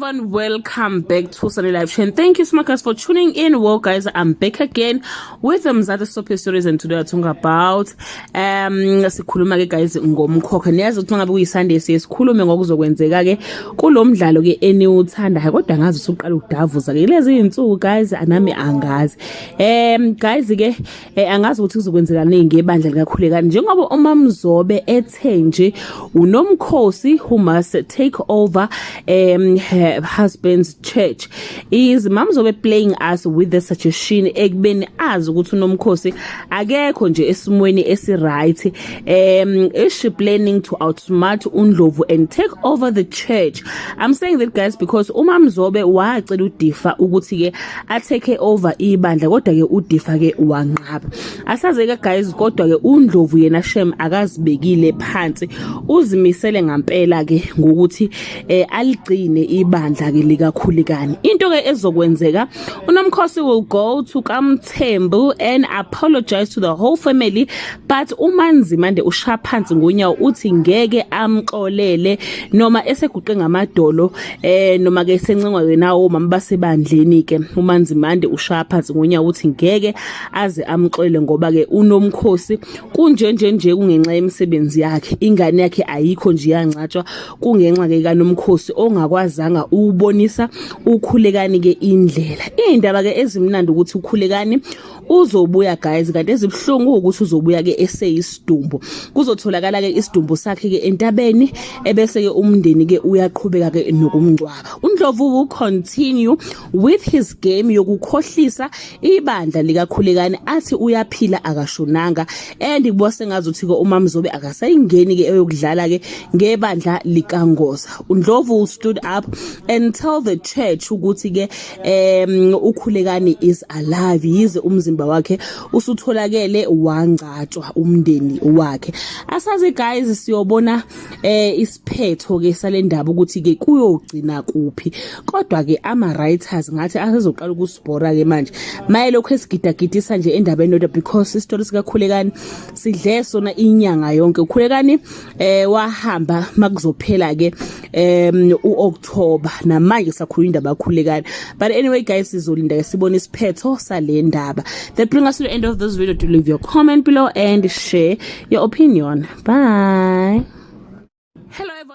Everyone, welcome back to Sunny Live Chain. Thank you so much, guys, for tuning in. Well, guys, I'm back again with the Mzansi Soap Stories, and today we're talking about sikhuluma ke, guys, ngomkhokha. Niyazi ukuthi ngabe kuyi-Sunday siye sikhulume ngokuzokwenzeka ke kulo mdlalo ke eniwuthandayo, kodwa ngazi usuqala ukudavuza ke lezi zinsuku, guys. Anami angazi, guys ke, angazi ukuthi kuzokwenzeka ngebandla likaKhulekani, njengoba uMamzobe ethe nje uNomkhosi who must take over her husband's church. Is Mamzobe playing us with the suggestion, ekubeni azi ukuthi uNomkhosi akekho nje esimweni esi-right? Is she planning to outsmart uNdlovu and take over the church? I'm saying that, guys, because uMamzobe wacela uDifa ukuthi ke a-take over ibandla, kodwa ke uDifa ke wanqaba. Asaze ke, guys, kodwa ke uNdlovu yena, shem, akazibekile phansi, uzimisele ngampela ke ngokuthi aligcine ibandla ke likaKhulekani. Into ke ezokwenzeka, uNomkhosi will go to kaMthembu and apologize to the whole family, but uManzimande ushaya phansi ngonyawo, uthi ngeke amxolele noma eseguqe ngamadolo, noma ke sencengwa yena omama basebandleni ke. UManzimande ushaya phansi ngonyawo, uthi ngeke aze amxolele, ngoba ke uNomkhosi kunje nje nje kungenxa yemisebenzi yakhe. Ingane yakhe ayikho nje, yangcatshwa kungenxa ke kaNomkhosi ongakwazanga ubonisa uKhulekani ke indlela. Indaba ke ezimnandi ukuthi uKhulekani uzobuya, guys, kanti ezibhlungu ukuthi uzobuya ke eseyisidumbu. Kuzotholakala ke isidumbu sakhe ke entabeni, ebese ke umndeni ke uyaqhubeka ke nokumngcwaba. UNdlovu will continue with his game yokukhohlisa ibandla likaKhulekani, athi uyaphila, akashonanga, and kubo sengazuthi ke uMamzobe akasayingeni ke eyokudlala ke ngebandla likaNgoza. UNdlovu stood up and tell the church ukuthi ke uKhulekani is alive, yize umzimba wakhe usutholakele, wangcatshwa umndeni wakhe. Asazi, guys, siyobona isiphetho ke salendaba ukuthi ke kuyogcina kuphi. Kodwa ke ama writers ngathi asezoqala ukusibhora ke manje maye lokho esigidagidisa nje endabeni yodwa, because isitori sikaKhulekani sidle sona inyanga yonke. UKhulekani wahamba makuzophela ke uOctober, namanje sakhuluma indaba kaKhulekani. But anyway, guys, sizolinda ke sibone isiphetho sale ndaba. That bring us to the end of this video. To leave your comment below and share your opinion. Bye. Hello, everyone.